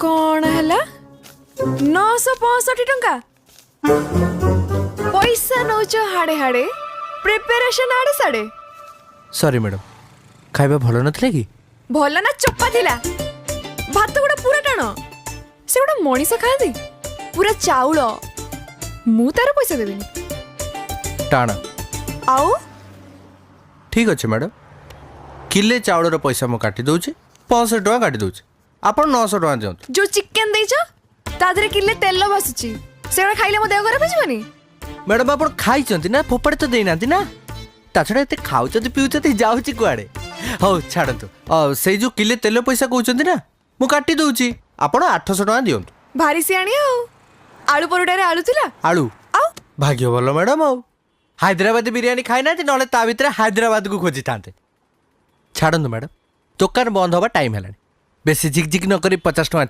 କ'ଣ ହେଲା? 965 ଟଙ୍କା। ପଇସା ନଉଛ ହାଡ଼େ ହାଡ଼େ, ପ୍ରିପାରେସନ ଆଡ଼େ ସାଡ଼େ। ସରି ମ୍ୟାଡ଼ାମ୍, ଖାଇବା ଭଲ ନଥିଲା କି? ଭଲ ନା, ଚୋପା ଥିଲା। ଭାତ ଗୁଡ଼ା ପୁରା ଟାଣ। ସେଗୁଡ଼ା ମଣିଷ ଖାଆନ୍ତି? ପୁରା ଚାଉଳ। ମୁଁ ତାର ପଇସା ଦେବିନି। ଟାଣ? ଆଉ। ଠିକ୍ ଅଛି ମ୍ୟାଡ଼ାମ୍, କିଲେ ଚାଉଳର ପଇସା ମୁଁ କାଟି ଦେଉଛି, 65 ଟଙ୍କା କାଟି ଦେଉଛି। ଆପଣ 900 ଟଙ୍କା ଦିଅନ୍ତୁ। ଯୋଉ ଚିକେନ ଦେଇଛ, ତା ଦେହରେ କିଲେ ତେଲ ଭାସୁଛି। ସେଗୁଡ଼ା ଖାଇଲେ ମୋ ଦେହ ଖରାପ ହେଇଯିବନି? ମ୍ୟାଡ଼ାମ୍, ଆପଣ ଖାଇଛନ୍ତି ନା? ଫୋପାଡ଼ି ତ ଦେଇନାହାନ୍ତି ନା? ତା ଛଡ଼ା ଏତେ ଖାଉଛନ୍ତି ପିଉଛନ୍ତି, ଯାଉଛି କୁଆଡ଼େ? ହଉ ଛାଡ଼ନ୍ତୁ। ସେଇ ଯୋଉ କିଲେ ତେଲ ପଇସା କହୁଛନ୍ତି ନା, ମୁଁ କାଟି ଦେଉଛି। ଆପଣ 800 ଟଙ୍କା ଦିଅନ୍ତୁ। ଭାରି ସିଆଣି। ଆଉ ଆଳୁ ପରଟାରେ ଆଳୁ ଥିଲା? ଆଳୁ? ଆଉ। ଭାଗ୍ୟ ଭଲ ମ୍ୟାଡ଼ାମ୍, ଆଉ ହାଇଦ୍ରାବାଦୀ ବିରିୟାନୀ ଖାଇନାହାନ୍ତି, ନହେଲେ ତା ଭିତରେ ହାଇଦ୍ରାବାଦକୁ ଖୋଜିଥାନ୍ତେ। ଛାଡ଼ନ୍ତୁ ମ୍ୟାଡ଼ାମ୍, ଦୋକାନ ବନ୍ଦ ହେବା ଟାଇମ୍ ହେଲାଣି। ବେଶୀ ଝିକ୍ ଝିକ୍ ନ କରି 50 ଟଙ୍କା